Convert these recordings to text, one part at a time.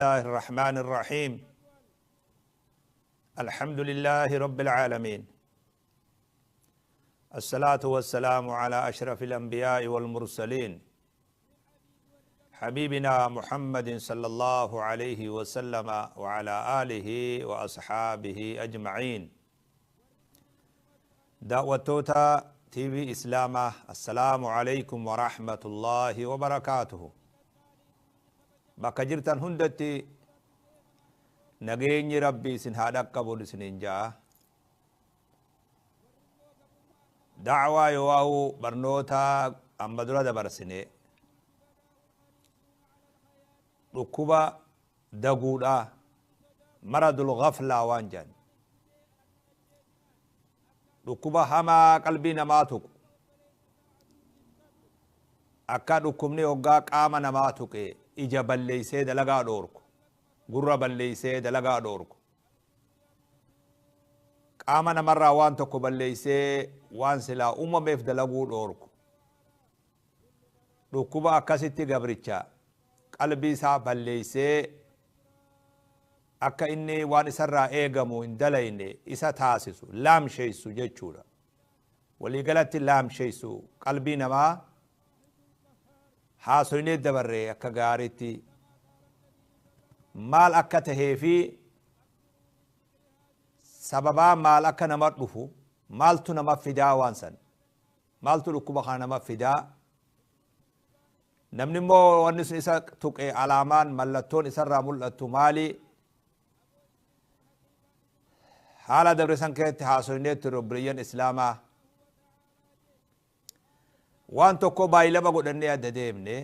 الله الرحمن الرحيم. الحمد لله رب العالمين، الصلاة والسلام على أشرف الأنبياء والمرسلين، حبيبنا محمد صلى الله عليه وسلم وعلى آله وأصحابه أجمعين. دعوة توتا تي في إسلامة، السلام عليكم ورحمة الله وبركاته. Bakka jirtan hundatti nageenyi Rabbii isin haa dhaqqabuun isiniin ja'a. Dacwaa yoo barnoota amma dura dabarsine dhukkuba daguudha, maradul ghaflaa waan jedhan, dhukkuba hamaa qalbii namaa tuqu, akka dhukkubni hoggaa qaama namaa tuqe ija balleeysee dalagaa dhoorku, gurra balleeysee dalagaa dhoorku, qaama namarraa waan tokko balleeysee waan silaa uumameef dalaguu dhoorku. Dhukkuba akkasitti gabricha qalbii isaa balleeysee akka inni waan isarraa eegamu hin dalayne isa taasisu, laamsheessu jechuudha. Waliigalatti laamsheessu qalbii namaa haasoynee dabarree akka gaariitti maal akka tahee fi sababaa maal akka nama dhufu, maaltu nama fidaa, waan san maaltu dhukkuba kana nama fidaa, namni immoo wanni sun isa tuqe alaamaan mallattoon isarraa mul'attu maali, haala dabre san keessatti haasoynee ture. Obboleeyyan islaamaa, waan tokko baay'ilama godhannee adda deemne.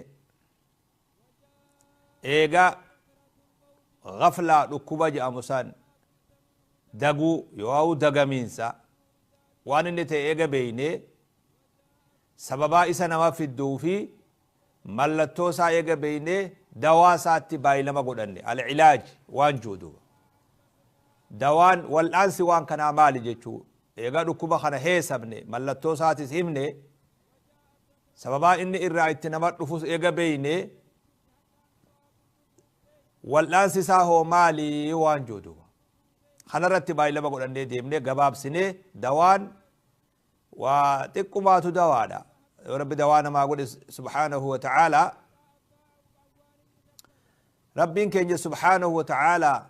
Eega ghaflaa dhukkuba jedhamu san, daguu yoo dagamiinsa waan inni ta'e eega beeyne, sababaa isa nama fidduu fi mallattoo isaa eega beeyne, dawaa isaatti baay'ilama godhanne, alcilaaj waan jiru, dawaan wal'aansi waan kanaa maali jechuu. Eega dhukkuba kana heesabne, mallattoo isaatis himne, sababaa inni irraa itti nama dhufus eega beeyne, wal'aansi isaa hoo maali waan jiru kanarratti baay'ilama godhannee deemne. Gabaabsinee dawaan waa xiqqumaatu dawaadha yoo Rabbi dawaa namaa godhe subhaanahu wa ta'aalaa. Rabbiin keenya subhaanahu wa ta'aalaa: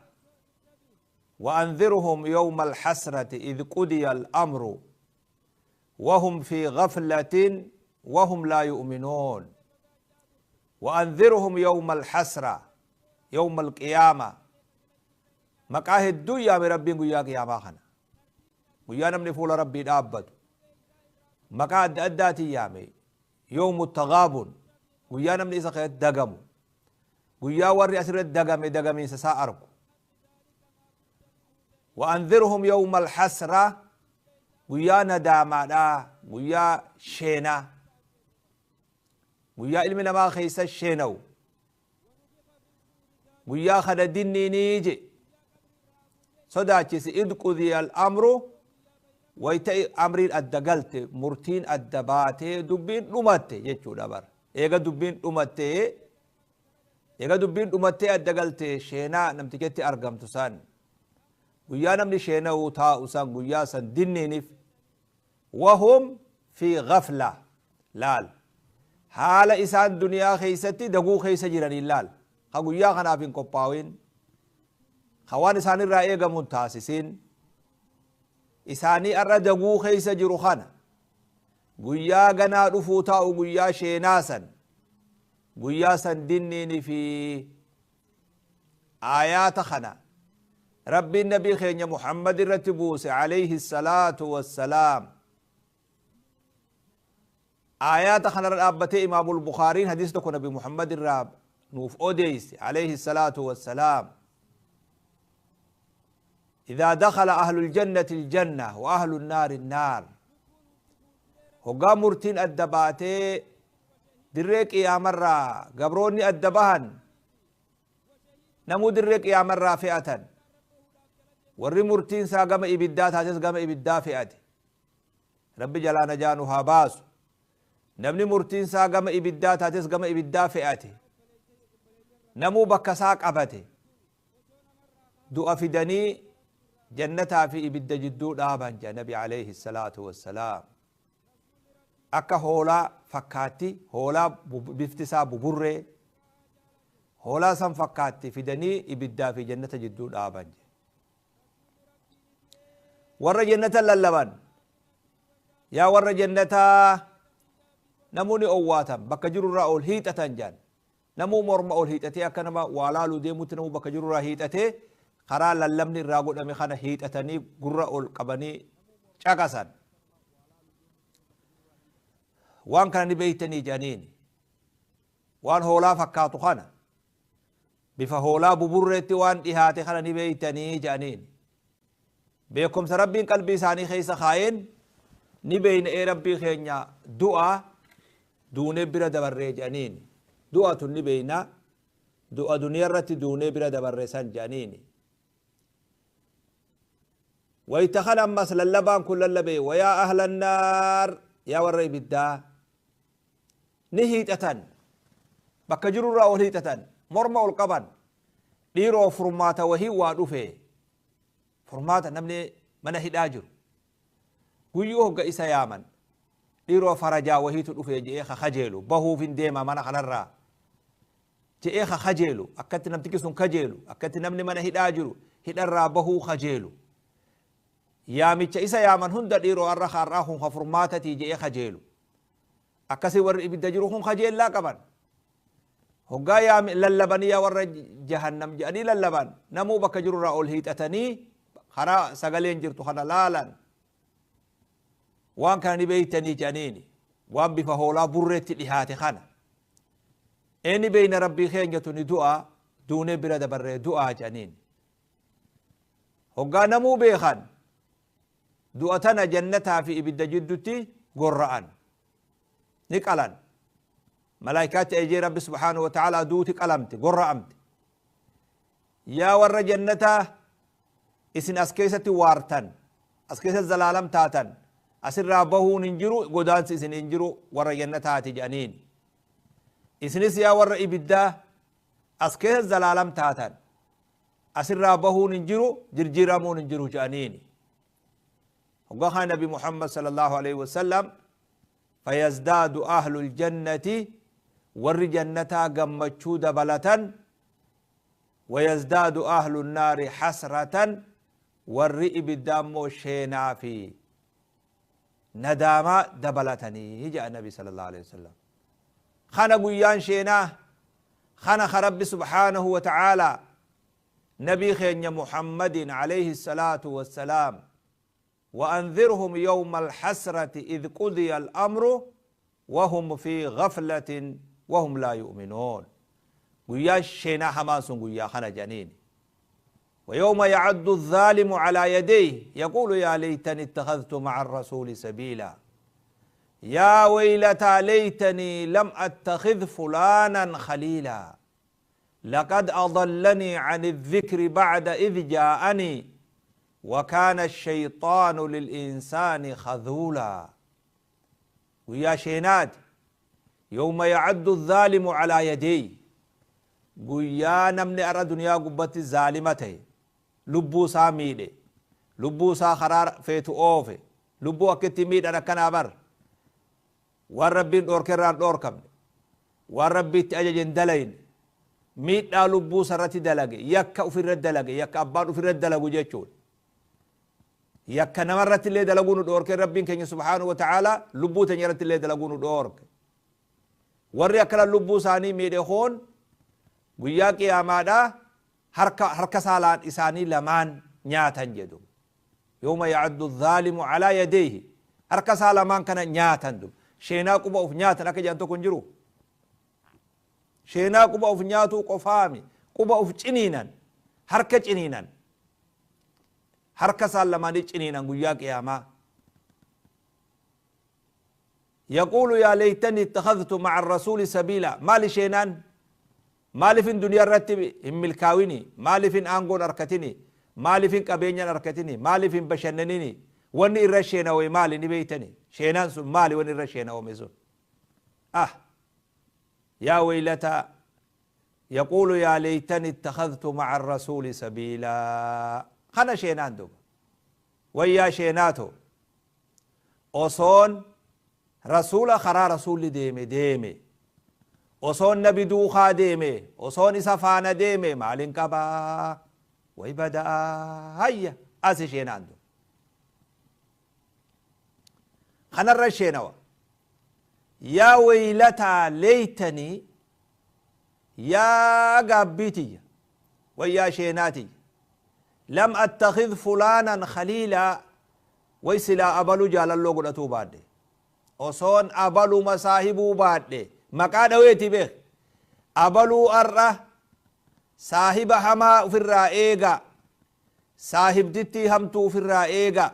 وأنذرهم يوم الحسرة إذ قضي الأمر وهم في غفلة وهم لا يؤمنون. وأنذرهم يوم الحسرة، يوم القيامة. Maqaa hedduu yaame Rabbiin guyyaa qiyaamaa kana, guyyaa namni fuula Rabbii dhaabbatu maqaa adda addaatiin yaame. يوم التغابن, guyyaa namni isa keessatti dagamu, guyyaa warri asirratti dagame dagamiinsa isaa argu. وأنذرهم يوم الحسرة, guyyaa nadaamaadha, guyyaa sheenaa, guyyaa ilmi namaa keessa sheena'u, guyyaa kana dinniinii je sodaachisi. إذ قضي الأمر, wayta amriin adda galte, murtiin adda baatee dubbiin dhumatte jechuudha bara. Eega dubbiin dhumattee, eega dubbiin dhumattee adda galte, sheenaa namtichetti argamtu san, guyyaa namni sheena'uu taa'u san, guyyaa san dinniiniif. وهم في غفلة, laal haala isaan duniyaa keeysatti daguu keeysa jiraniin, laal ka guyyaa kanaaf hin qophaawin, ka waan isaan irraa eegamu hin taasisin, isaanii arra daguu keeysa jiru kana, guyyaa ganaa dhufuu taa'u, guyyaa sheenaa san, guyyaa san dinniini fi aayaata kana Rabbiin nabii keenya Muhammad irratti buuse عليه الصلاة والسلام. Aayaata kanarra dhaabbatee Imaamul Bukaariin hadiis tokko nabi Muhammad irraa nuuf odeeyse عليه الصلاة والسلام: إذا دخل أهل الجنة الجنة وأهل النار النار. Hoggaa murtiin adda baatee dirree qiyaamarraa gabroonni adda bahan, namuu dirree qiyaamarraa fe'atan, warri murtiin isaa gama ibiddaa taates gama ibiddaa fe'ate, Rabbi jalaa najaa nu haa baasu. Namni murtiin isaa gama ibiddaa taates gama ibiddaa fe'ate, namuu bakka isaa qabate. Du'a fidanii jannataa fi ibidda jidduu dhaaban jedha Nabi alayhi salaatu wassalaam. Akka hoolaa fakkaatti, hoolaa bifti isaa buburree, hoolaa san fakkaatti fidanii ibiddaa fi jannata jidduu dhaaban jedha. Warra jannata lallaban, yaa warra jannataa, namoonni owwaatan bakka jirurraa ol hiixatan jedhan. Namuu morma ol hiixatee akka nama waa laaluu deemutti namuu bakka jirurraa hiixatee karaa lallabni irraa godhame kana hiixatanii gurra ol qabanii caqasan. Waan kana ni beeytanii jedhaniin. Waan hoolaa fakkaatu kana bifa hoolaa buburreetti waan dhihaate kana ni beeytanii jedhaniin. Beekumsa Rabbiin qalbii isaanii keessa kaayeen ni beeyna ee Rabbii keenya du'a duunee bira dabarree jedhaniin. Du'a tun ni beeyna, du'a duniyaa irratti duunee bira dabarree san jedhaniin. Wayita kana ammas lallabaan kun lallabe, wayaa ahla naar, yaa warra ibiddaa, ni hiixatan, bakka jirurraa ol hiixatan, morma ol qaban, dhiiroo furmaata wahii waa dhufe. Furmaata namni mana hidhaa jiru guyyuu hogga isa yaaman dhiiroo farajaa wahiitu dhufe je'ee kajeelu, bahuuf hin deema mana kanarraa je'ee kajeelu, akkatti namtichi sun kajeelu, akkatti namni mana hidhaa jiru hidharraa bahuu kajeelu, yaamicha isa yaaman hunda dhiiroo har'a har'aa kun ka furmaatatii je'ee kajeelu, akkasii warri ibidda jiru kun kajeellaa qaban. Hoggaa yaami lallabanii yaa warra jahannam jedhanii lallaban, namuu bakka jirurraa ol hiixatanii karaa sagaleen jirtu kana laalan. Waan kana ni beeytanii jedhaniini, waan bifa hoolaa burreetti dhihaate kana inni beeyna Rabbii keenyatu ni du'a duunee bira dabarree du'aa jedhaniini. Hoggaa namuu beekan du'a tana jannataa fi ibidda jiddutti gorra'an, ni qalan. Malaayikaatti ejee Rabbi subhaanahu wa ta'aalaa duuti qalamte, gorra'amte. Yaa warra jannataa, isin as keessatti waartan, as keessatti zalaalam taatan, asirraa bahuun hin jiru, godaansi isin hin jiru warra jannataati jedhaniin. Isinis yaa warra ibiddaa, as keessa zalaalam taatan, asirraa bahuun hin jiru, jirjiiramuun hin jiru jedhaniin. Hoggaa kana Nabi Muhammad sallallahu alaihi wasallam, fayazdaadu ahlul jannati, warri jannataa gammachuu dabalatan, wayazdaadu ahlu nnaari hasratan, warri ibiddaa immoo sheenaa fi nadaamaa dabalatanii jedha Nabi sallallahu alaihi wasallam. Kana guyyaan sheenaa kana ka Rabbi subhaanahu wa ta'aalaa nabii keenya Muhammadin alayhi salaatu wassalaam, وأنذرهم يوم الحسرة إذ قضي الأمر وهم في غفلة وهم لا يؤمنون. قيا شينا حماس قيا خنا جنين. ويوم يعد الظالم على يديه يقول يا ليتني اتخذت مع الرسول سبيلا، يا ويلتى ليتني لم أتخذ فلانا خليلا، لقد أضلني عن الذكر بعد إذ جاءني وكان الشيطان للإنسان خذولا. ويا شينات يوم يعد الظالم على يديه، قيا نمني أرى دنيا قبت الظالمتي، لبو ساميدي، لبو ساخرار فيتو أوفي، لبو أكتي ميد أنا كنابر، والربين أوركران أوركم، والربي تأجج دلين، ميد لبو سرتي دلقي، يكا أفر الدلقي، يكا أبان أفر الدلقي جيتشون، yakka namarratti illee dalaguu nu dhoorke Rabbiin keenya subhaanahu wa ta'aalaa, lubbuu teenya irratti illee dalaguu nu dhoorke. Warri akkana lubbuu isaanii miidhe hoon guyyaa qiyaamaadhaa harka saalaan isaanii lamaan nyaatan jedhu. Yooma ya'addu zaalimu alaa yadayhi, harka isaa lamaan kana nyaatan du. Sheenaa quba of nyaatan akka jedhan tokko hin jiru. Sheenaa quba of nyaatuu qofaami, quba of ciniinan, harka ciniinan, harka isaan lamaanii ciniinan guyyaa qiyaamaa. يقول يا ليتني اتخذت مع الرسول سبيلا. مالي شينان، مالي في الدنيا رتب هم الكاويني، مالي في أنقون أركتني، مالي في كابينيان أركتني، مالي في بشننيني، وني الرشينا ومالي نبيتني شينان سن مالي وني الرشينا ومزون. يا ويلتا يقول يا ليتني اتخذت مع الرسول سبيلا. خنا شينان دوب ويا شيناتو أصون رسول خرا رسول ديمي ديمي أصون نبي دوخا ديمي أصون سفانا ديمي مالين كبا ويبدأ هيا أسي شينان دوب خنا الرشينوا يا ويلتا ليتني يا قابيتي ويا شيناتي لم أتخذ فلانا خليلا ويسلا أبلو جال الله قلتو بعد أصون أبلو مساهبو بعد مكان ويتي بخ أبلو أرى صاحب هما في الرائقة صاحب دتي همتو في الرائقة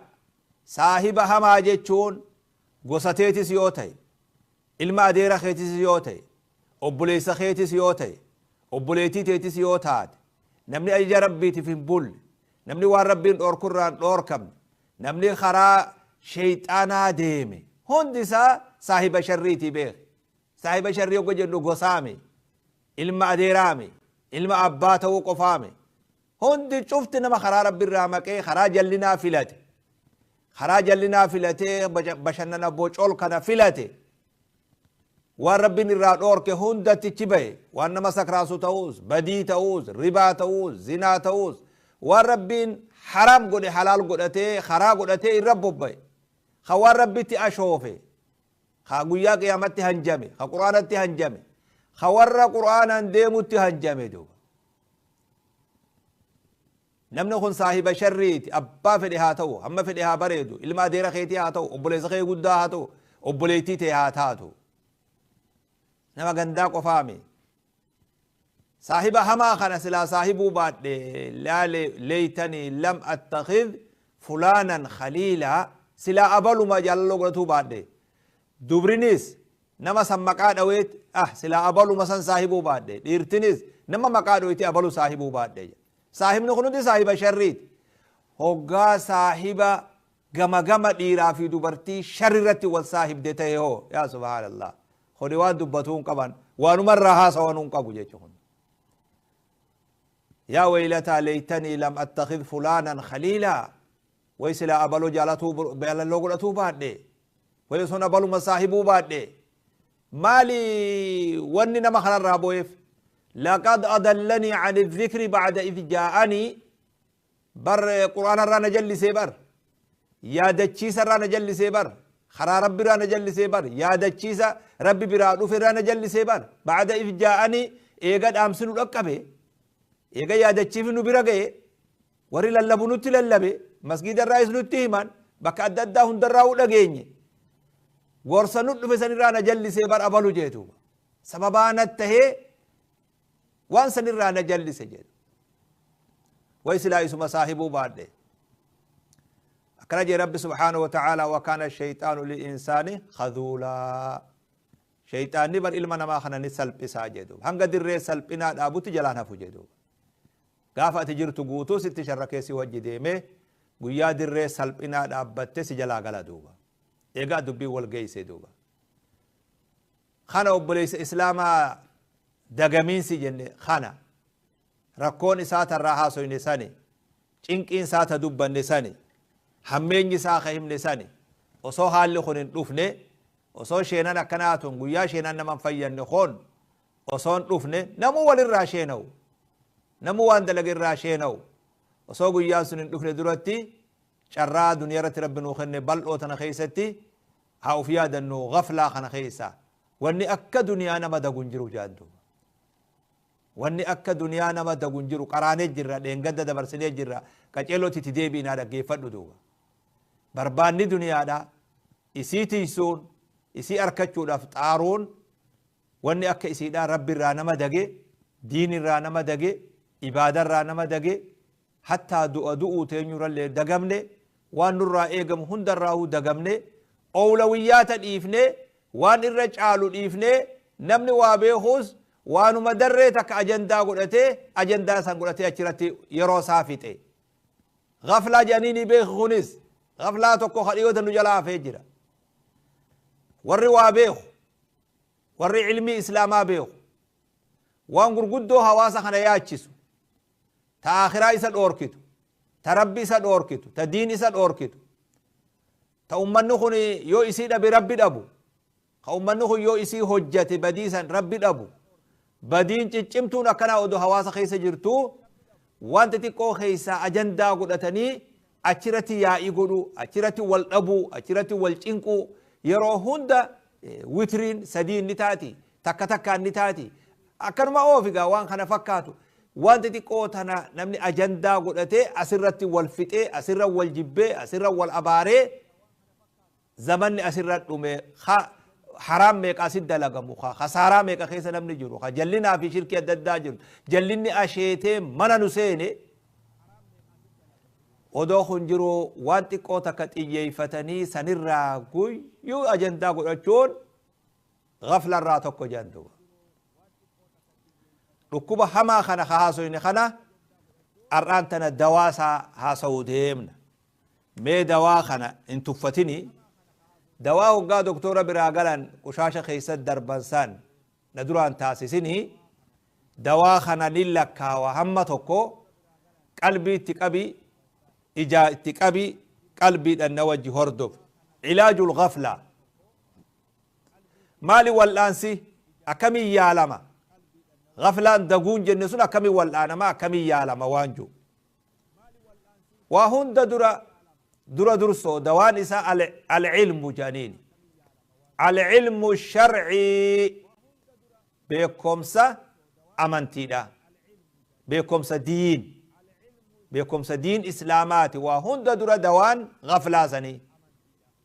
صاحب هما جتشون قصتيتي سيوتي ilma adeera keetis yoo ta'e obboleessa keetis yoo ta'e obboleettii teetis yoo taate namni ajaja rabbiitiif hin bulle namni waan rabbiin dhoorkurraa hin dhoorkamne namni karaa sheeyxaanaa deeme hundi isaa saahiba sharriitii beek saahiba sharrii yogga jennu gosaame ilma adeeraame ilma abbaa ta'uu qofaame hundi cufti nama karaa rabbiirraa maqee karaa jallinaa filate karaa jallinaa filatee bashannana bocol kana filate waan rabbiin irraa dhoorke hundatti ichi bahe waan nama sakraasu ta'uus badii ta'uus ribaa ta'uus zinaa ta'uus waan rabbiin haraam godhe halaal godhatee karaa godhatee irra bobba'e ka waan rabbitti ashoofe ka guyyaa qiyaamatti hanjame ka quraanatti hanjame ka warra quraanaan deemutti hanjame duuba namni kun saahiba sharriiti abbaa fedhe haa ta'u hamma fedhe haa bareedu ilma adeera keetii haa ta'u obboleessa kee guddaa haa ta'u obboleettii ta'e haa taatu nama gandaa qofaame saahiba hamaa kana silaa saahibuu baadhe leeytanii lam attakhid fulaanan khaliila silaa abaluma jaalaloo godhatuu baadhe dubrinis nama san maqaa dhaweet ah silaa abaluma san saahibuu baadhe dhiirtinis nama maqaa dhaweeti abalu saahibuu baadhe saahibni kun hundi saahiba sharriiti hoggaa saahiba gama gama dhiiraa fi dubartii sharri irratti wal saahibde ta'e hoo yaa subhaanallah kuni waan dubbatuu hin qaban waanumarraa haasawanuu hin qabu jechuun يا ويلتى ليتني لم أتخذ فلانا خليلا ويسلا أبلو جالتو بيالو قلتو بعد ويسون أبلو مصاحبو بعد مالي وني نما خلال رابويف لقد أضلني عن الذكر بعد إذ جاءني بر قرآن رانا جلسي بر يا دتشيس رانا جلسي بر خرا ربي رانا جلسي بر يا دتشيس ربي برا دفر رانا جلسي بر بعد إذ جاءني إيقاد أمسنو لقبه إيقا يا دتشيف نو برا وري للبو نتي للبه مسجد الرئيس نتي همان بك أدى هندراو لقيني ورسا ندفه سنرانا جلسي بر أبلو جيتو سببانا التهي وان سنرانا جلسي جيتو ويسلا يسمى صاحبه بعد أكرج رب سبحانه وتعالى وكان الشيطان للإنسان خذولا شيطان نبر إلما ما خنا نسلب ساجدو هنگا در سلبنا دابوت جلانا فجدو غافة تجرتو قوتو ست شركيسي وجديمه قيا در سلبنا دابت سجلا غلا دوبا إيغا دبي والقيسي دوبا خنا أبليس إسلاما دقمين سجن خنا ركون إساتا الراحة سوين ساني چنكين ساتا دبا نساني hammeenyi isaa ka himne sani osoo haalli kun hin dhufne osoo sheenan akkanaa tun guyyaa sheenan naman fayyanne kun osoo hin dhufne namuu walirraa sheena'u namuu waan dalage irraa sheena'u osoo guyyaan sun hin dhufne duratti carraa duniyaa irratti rabbi nuu kenne bal'oo tana keessatti haa uf yaadannu gaflaa kana keessa wanni akka duniyaa nama dagu hin jiru jaaddu wanni akka duniyaa nama dagu hin jiru qaraanee jirra dheengadda dabarsinee jirra qaceelootti itti deebiinaa dhaggeeffadhu duuba barbaanni duniyaadha isii tiisuun isii arkachuudhaaf xaaruun wanni akka isiidhaa rabbi irraa nama dage diin irraa nama dage ibaada irraa nama dage hattaa du'a du'uu teenyurallee dagamne waan nurraa eegamu hundarraahuu dagamne oolawiyyaata dhiifne waan irra caalu dhiifne namni waa beekuus waanuma darree takka ajandaa godhatee ajandaa san godhatee achirratti yeroo isaa fixe gaflaa jedhanii ni beeku kunis gaflaa tokko kadhiyoota nu jalaa hafee jira warri waa beeku warri ilmii islaamaa beeku Waan gurguddoo hawaasa kana yaachisu, ta aakhiraa isa dhoorkitu, ta rabbi isa dhoorkitu, ta diin isa dhoorkitu, ta ummanni kun yoo isii dhabe rabbi dhabu, ka ummanni kun yoo isii hojjate badiisan rabbi dhabu, badiin ciccimtuun akkanaa odoo hawaasa keessa jirtu, waan xixiqqoo keessaa ajandaa godhatanii achirratti yaa'ii godhuu, achirratti wal dhabuu, achirratti wal cinquu, yeroo hunda witriin sadiin ni taati, takka takkaan ni taati, akkanuma oofigaa waan kana fakkaatu. Waan xixiqqoo tana namni ajandaa godhatee asirratti wal fixee, asirra wal jibbee, asirra wal abaaree, zamanni asirra dhume. Haraam meeqa asit dalagamu, khasaaraa meeqa keessa namni jiru, ka jallinaa fi shirkii adda addaa jiru, jallinni asheetee mana nu seene. Odoo kun jiru waan xiqqoo takka xiyyeeffatanii sanirraa guyyuu ajandaa godhachuun gaflarraa tokko jedhan duuba. Dhukkuba hamaa kana ka haasoyne kana har'aan tana dawaa isaa haasa'uu deemna. Mee dawaa kana hin tuffatini. Dawaa hoggaa doktora biraa galan qushaasha keessa darban san na duraan taasisini. Dawaa kana ni lakkaawa, hamma tokko qalbii itti qabi, ijaa itti qabi, qalbiidhaan na wajji hordof. Ilaajul ghaflaa maali? Wal'aansi akkamiin yaalama? Ghaflaan daguun jenne sun akkamiin wal'aanama, akkamiin yaalama waan jiru? Waa hunda dura dura dursoo dawaan isaa العلم jedhaniini, العلم الشرعي, beekomsa amantiidha, beekomsa diin, beekomsa diin islaamaati. Waa hunda dura dawaan ghaflaa sanii,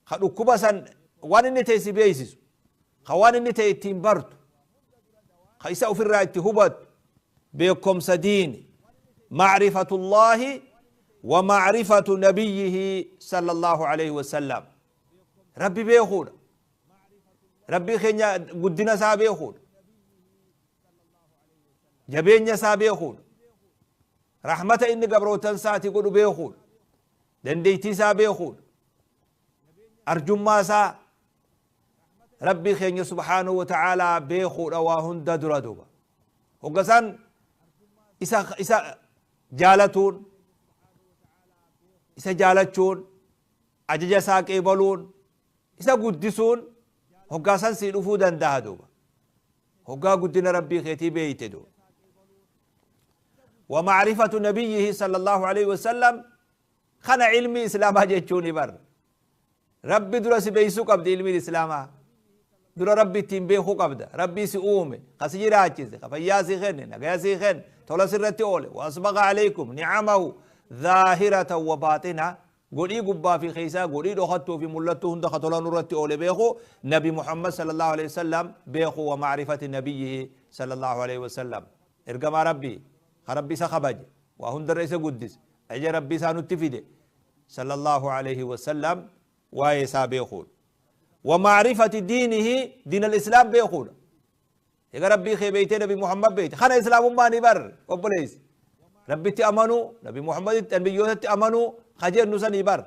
ka dhukkuba san waan inni ta'e si beeysisu, ka waan inni ta'e ittiin bartu, ka isa ofirraa itti hubattu, beekomsa diini, معرفة الله ومعرفة نبيه صلى الله عليه وسلم. Rabbi beekuudha, rabbii keenya guddina isaa beekuudha, jabeenya isaa beekuudha, rahmata inni gabrootan isaati godhu beekuudha, dandeettii isaa beekuudha, arjummaa isaa rabbii keenya سبحانه وتعالى beekuudha. Waa hunda dura duuba hoggasaan isa jaalatuun, isa jaalachuun, ajaja isaa qeebaluun, isa guddisuun hoggaasan sii dhufuu danda'a duuba, hoggaa guddina rabbii keetii beeyte duuba. ومعرفة نبيه صلى الله عليه وسلم. Kana ilmi islaamaa jechuuni bar. Rabbi dura si beeysuu qabdi. Ilmiin islaamaa dura rabbi ittiin beekuu qabda, rabbii si uume, ka si jiraachise, ka fayyaa si kenne, nagaya si kenne, tola sirratti oole. وأسبغ عليكم نعمه ظاهرة وباطنة. Godhii gubbaa fi keeysaa, godhii dhokattuu fi mul'attuu hunda ka tola nurratti oole beeku, nabi Muhammad صلى الله عليه وسلم beeku. ومعرفة نبيه صلى الله عليه وسلم, ergamaa rabbii ka rabbi isa kabaje, waa hundarra isa guddise, ajaja rabbii isaa nutti fide صلى الله عليه وسلم, waa'ee isaa beekuun. ومعرفة دينه, دين الإسلام beekuudha. Egaa rabbii kee beeytee nabi Muhammad beeyte, kana islaamummaa bar obboleessi. Rabbitti amanuu, nabi Muhammaditti, nabiyyootatti amanuu kajennu sanii bar.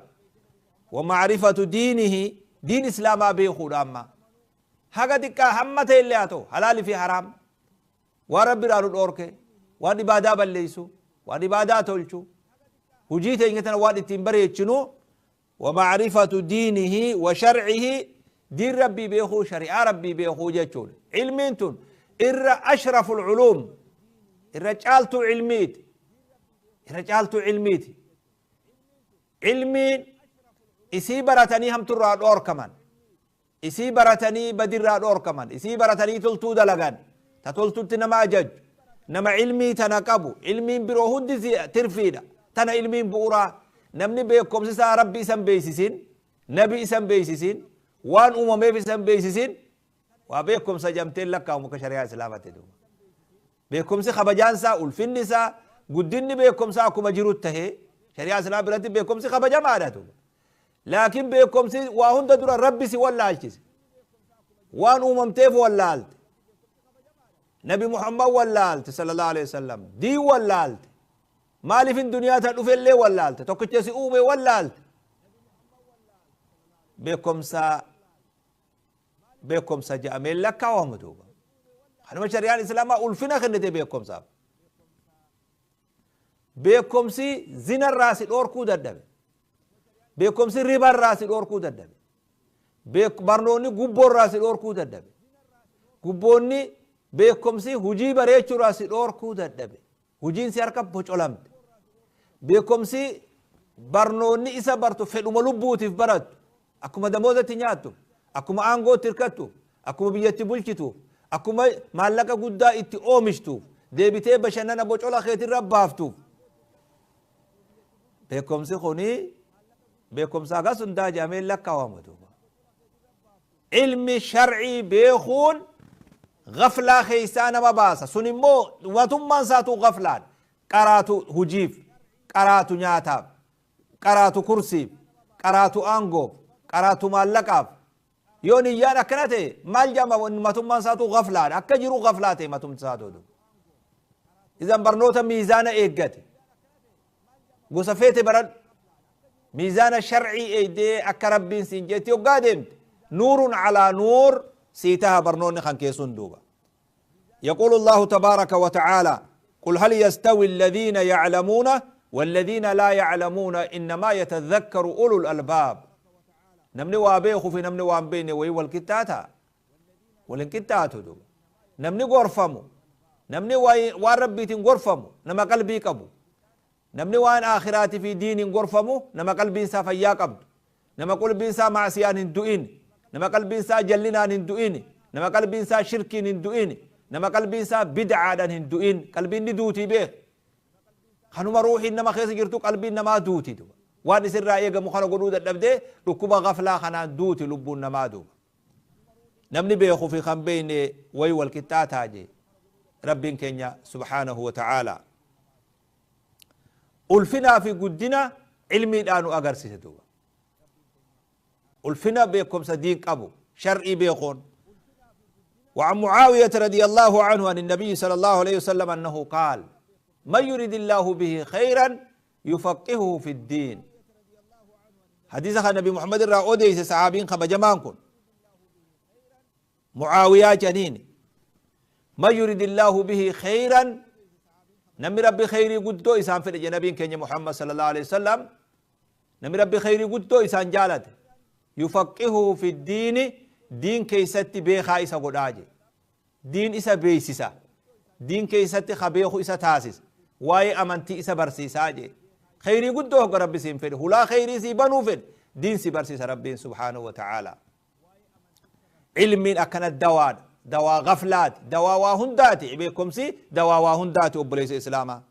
ومعرفة دينه, diin islaamaa beekuudha. Amma haga xiqqaa hamma ta'e illee haa ta'u, halaali fi haraam, waan rabbi irraa nu dhoorke, waan ibaadaa balleeysu, waan ibaadaa tolchu, hujii teenya tana waan ittiin bareechinu. ومعرفة دينه وشرعه, diin rabbii beekuu, shari'aa rabbii beekuu jechuudha. Ilmiin tun irra أشرف العلوم, irra caaltuu ilmiiti, irra caaltuu ilmiiti. Ilmiin isii baratanii hamturraa dhoorkaman, isii baratanii badirraa dhoorkaman, isii baratanii toltuu dalagan, ta toltutti nama ajaju. Nama ilmii tana qabu, ilmiin biroo hundi tirfiidha. Tana ilmiin bu'uraa. Namni beekumsi isaa rabbi isan beeysisin, nabi isan beeysisin, waan uumameef isan beeysisin, waa beekumsa jamteen lakkaamu ka shari'aa islaamatti duuba. Beekumsi kabajaan isaa, ulfinni isaa, guddinni beekumsaa akkuma jiru tahee, shari'aa islaam biratti beekumsi kabajamaadha duuba. Laakiin beekumsi waa hunda dura rabbi si wallaalchise, waan uumamteef wallaalte, nabi Muhammad wallaalte صلى الله عليه وسلم, diin wallaalte, maaliifin duniyaa tan dhufellee wallaalte, tokkicha si uume wallaalte, beekumsa beekumsa jedhamee lakkaawamu duuba. Kanuma shari'aan islaamaa ulfina kennite beekumsaaf. Beekumsi zinarraa si dhoorkuu dadhabe. Beekumsi ribarraa si dhoorkuu dadhabe. Barnoonni gubboorraa si dhoorkuu dadhabe. Gubboonni beekumsi hujii bareechuurraa si dhoorkuu dadhabe. Hujiin si harka bocolamte. Beekumsi barnoonni isa bartu fedhuma lubbuutiif barattu, akkuma damoozatti nyaattu, akkuma aangootti hirkattu, akkuma biyyatti bulchituuf, akkuma maallaqa guddaa itti oomishtuuf, deebitee bashannana bocola keetirra baaftuuf. Beekumsi kuni beekumsa hagas hundaa jedhamee lakkaawamu duuba. Ilmi shar'ii beekuun gaflaa keessaa nama baasa. Sun immoo matummaan isaatu gaflaan qaraatu hujiif, qaraatu nyaataaf, qaraatu kursiif, qaraatu aangoof, qaraatu maallaqaaf. Yoo niyyaan akkana ta'e maal jedhama? Matummaan isaatu gaflaadha. Akka jiru gaflaa ta'e matumti isaatu. Izan barnoota miizaana eeggate. Gosa feete baradhu. Miizaana shar'ii eeydee akka Rabbiin siin jeetti hoggaa deemte, nuurun calaa nuur sii taha barnoonni kan keessun duuba. يقول الله تبارك وتعالى: قل هل يستوي الذين يعلمون والذين لا يعلمون إنما يتذكر أولو الألباب. Namni waa beeku fi namni waan beekne wayii wal qixxaata? Wal hin qixxaatu duuba. Namni gorfamu, namni waan Rabbiitiin gorfamu, nama qalbii qabu. Namni waan aakhiraatii fi diiniin gorfamu nama qalbiin isaa fayyaa qabdu, nama qalbiin isaa macsiyaan hin du'in, nama qalbiin isaa jallinaan hin du'in, nama qalbiin isaa shirkiin hin du'in, nama qalbiin isaa bid'aadhaan hin du'in. Qalbiin ni duutii beek. Kanuma ruuxiin nama keessa jirtu qalbiin namaa duuti duuba. Waan isirraa eegamu kana godhuu dadhabdee dhukkuba gaflaa kanaan duuti lubbuun namaa duuba. Namni beeku fi kan beekne wayi wal qixxaataa jee Rabbiin keenya subhaanahu wa ta'aalaa. Ulfinaa fi guddina ilmiidhaan nu agarsiise duuba. Ulfina beekumsa diin qabu shar'ii beekuun. وعن معاوية رضي الله عنه عن النبي صلى الله عليه وسلم أنه قال: من يريد الله به خيرا يفقهه في الدين. حديث النبي محمد را أوديس صحابين خبجمان كن معاوية جنين. من يريد الله به خيرا، نمي ربي خيري قدو إسان في النبي كن محمد صلى الله عليه وسلم، نمي ربي خيري قدو إسان جالت، يفقهه في الدين، دين كيستي بيخا إسا قداجي، دين إسا بيسيسا، دين كيستي خبيخو إسا تاسس، واي أمنتي إسا برسيسا. خيري قدو ربي سين فيه هلا خيري سي بنو فيه دين سي برسيسا ربي سبحانه وتعالى. علم أكن الدواء، دواء غفلات، دواء واهنداتي بيكم سي دواء واهنداتي أبليس إسلاما.